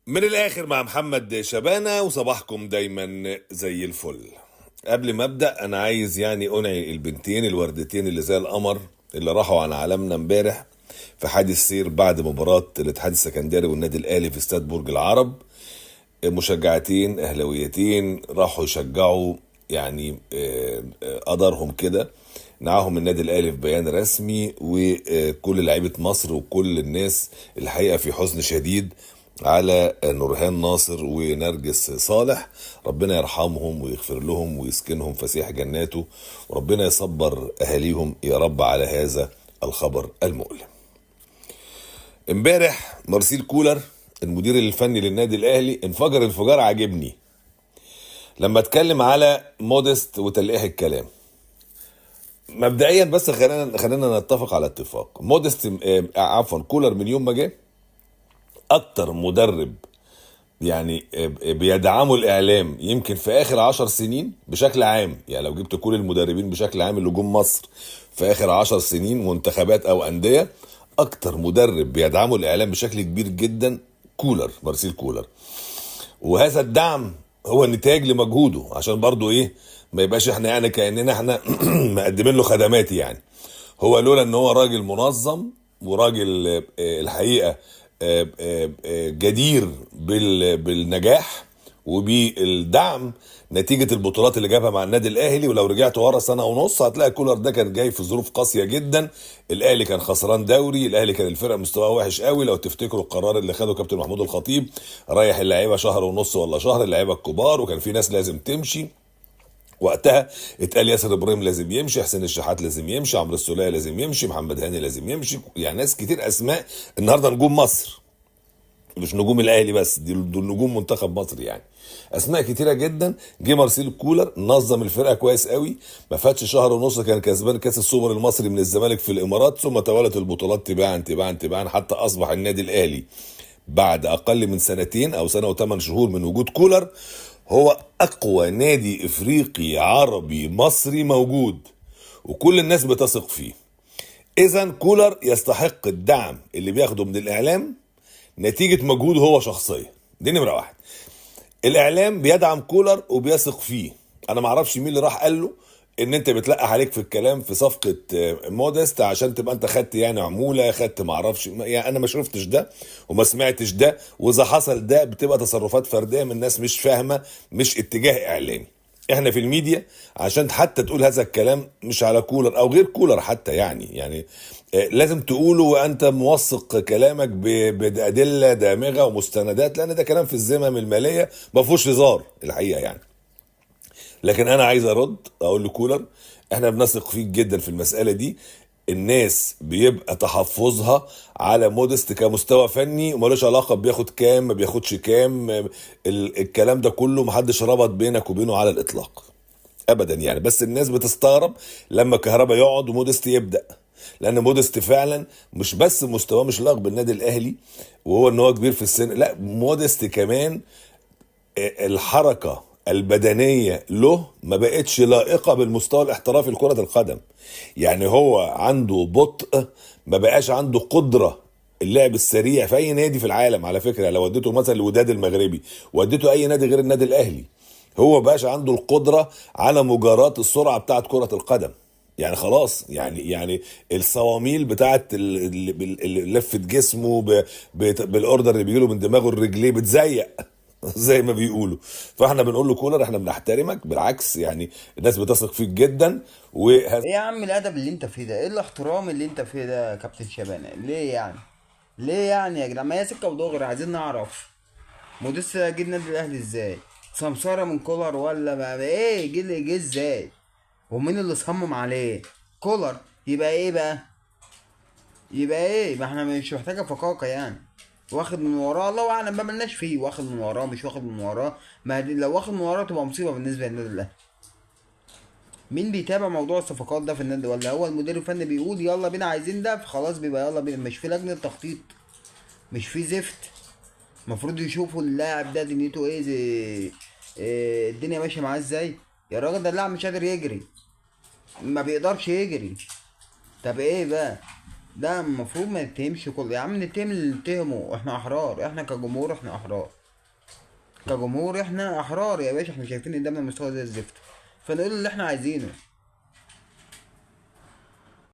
من الآخر مع محمد شبانة، وصباحكم دايما زي الفل. قبل ما أبدأ أنا عايز يعني أنعي البنتين الوردتين اللي زي القمر اللي راحوا عن عالمنا امبارح في حادث سير بعد مباراة الاتحاد السكندري والنادي الأهلي في استاد برج العرب. مشجعتين أهلاويتين راحوا يشجعوا يعني قدرهم كده، نعاهم النادي الأهلي في بيان رسمي، وكل لعيبة مصر وكل الناس الحقيقة في حزن شديد على نورهان ناصر ونرجس صالح. ربنا يرحمهم ويغفر لهم ويسكنهم فسيح جناته، وربنا يصبر أهاليهم يا رب على هذا الخبر المؤلم. امبارح مارسيل كولر المدير الفني للنادي الأهلي انفجر انفجار عاجبني لما اتكلم على مودست وتلقيح الكلام. مبدئيا بس خلينا نتفق على اتفاق. مودست عفوا كولر من يوم ما جه اكتر مدرب يعني بيدعمه الاعلام يمكن في اخر 10 سنين بشكل عام. يعني لو جبت كل المدربين بشكل عام اللي جم مصر في اخر 10 سنين منتخبات او اندية، اكتر مدرب بيدعمه الاعلام بشكل كبير جدا كولر، مارسيل كولر. وهذا الدعم هو نتاج لمجهوده، عشان برضو ايه ما يبقاش احنا يعني كاننا احنا مقدمين له خدمات. يعني هو لولا ان هو راجل منظم وراجل الحقيقة جدير بالنجاح وبالدعم نتيجة البطولات اللي جابها مع النادي الأهلي. ولو رجعت ورا 1.5 سنة هتلاقي كولر ده كان جاي في ظروف قاسية جدا. الأهلي كان خسران دوري، الأهلي كان الفرقة مستواه وحش قوي. لو تفتكروا القرار اللي خده كابتن محمود الخطيب، رايح اللعيبة 1.5 شهر ولا شهر، اللعيبة الكبار، وكان في ناس لازم تمشي وقتها. اتقال ياسر ابراهيم لازم يمشي، حسين الشحات لازم يمشي، عمرو السولية لازم يمشي، محمد هاني لازم يمشي. يعني ناس كتير، أسماء النهارده نجوم مصر، مش نجوم الاهلي بس، دول نجوم منتخب مصر. يعني اسماء كتيرة جدا. جه مارسيل كولر نظم الفرقة كويس قوي، ما فاتش 1.5 شهر كان كسبان كاس السوبر المصري من الزمالك في الامارات، ثم توالت البطولات تباعا تباعا تباعا حتى اصبح النادي الاهلي بعد اقل من 2 او 1.8 سنة من وجود كولر هو اقوى نادي افريقي عربي مصري موجود، وكل الناس بتثق فيه. اذا كولر يستحق الدعم اللي بياخده من الاعلام نتيجة مجهوده هو شخصيا. دي نمرة واحد. الإعلام بيدعم كولر وبيثق فيه. أنا معرفش مين اللي راح قال له إن أنت بتلقح عليك في الكلام في صفقة مودست عشان تبقى أنت خدت يعني عمولة، خدت معرفش، يعني أنا ما شفتش ده وما سمعتش ده، وإذا حصل ده بتبقى تصرفات فردية من ناس مش فاهمة، مش اتجاه إعلامي. احنا في الميديا عشان حتى تقول هذا الكلام مش على كولر او غير كولر حتى، يعني لازم تقوله وانت موثق كلامك بادلة دامغة ومستندات، لان ده كلام في الذمم المالية ما فيهوش هزار الحقيقة يعني. لكن انا عايز ارد اقول لكولر احنا بنثق فيك جدا في المسالة دي. الناس بيبقى تحفظها على مودست كمستوى فني ومالوش علاقة بياخد كام ما بياخدش كام، الكلام ده كله محدش ربط بينك وبينه على الاطلاق ابدا يعني. بس الناس بتستغرب لما كهربا يقعد ومودست يبدا، لان مودست فعلا مش بس مستواه مش لائق بالنادي الاهلي وهو ان هو كبير في السن، لا مودست كمان الحركة البدنية له ما بقتش لائقة بالمستوى الاحترافي لكرة القدم. يعني هو عنده بطء، ما بقاش عنده قدرة اللعب السريع في أي نادي في العالم. على فكرة لو وديته مثلا الوداد المغربي، وديته أي نادي غير النادي الأهلي، هو بقاش عنده القدرة على مجاراة السرعة بتاعت كرة القدم. يعني خلاص، يعني الصواميل بتاعت لفة جسمه بالأوردر اللي بيجيله من دماغه الرجليه بتزيق زي ما بيقولوا. فاحنا بنقول له كولر احنا بنحترمك، بالعكس يعني الناس بتثق فيك جدا. ايه يا عم الادب اللي انت فيه ده؟ ايه الاحترام اللي انت فيه ده يا كابتن شبانه؟ ليه يعني؟ ليه يعني يا جدعان؟ ما هي سكة ودغري، عايزين نعرف مودست جه النادي الاهلي ازاي؟ سمساره من كولر ولا بقى ايه؟ جه ازاي؟ ومين اللي صمم عليه؟ كولر. يبقى ايه بقى؟ يبقى ايه؟ ما احنا مش محتاجه فقاقه يعني. واخد من وراه الله اعلم ما ملناش فيه، واخد من وراه مش واخد من وراه. ما لو واخد من وراه تبقى مصيبة بالنسبة للنادي الاهلي. مين بيتابع موضوع الصفقات ده في النادي؟ ولا هو المدير الفني بيقول يلا بينا عايزين ده فخلاص بيبقى يلا بينا؟ مش في لجنة تخطيط، مش في زفت. المفروض يشوفوا اللاعب ده دنيته ايه، زي إيه الدنيا ماشية معاه ازاي. يا راجل ده اللاعب مش قادر يجري، ما بيقدرش يجري. طب ايه بقى؟ ده المفروض ما نتهمش كل، يا عم نتهم اللي نتهمه، احنا احرار، احنا كجمهور احنا احرار، كجمهور احنا احرار يا باشا، احنا شايفين قدامنا مستوى زي الزفت، فنقول اللي احنا عايزينه.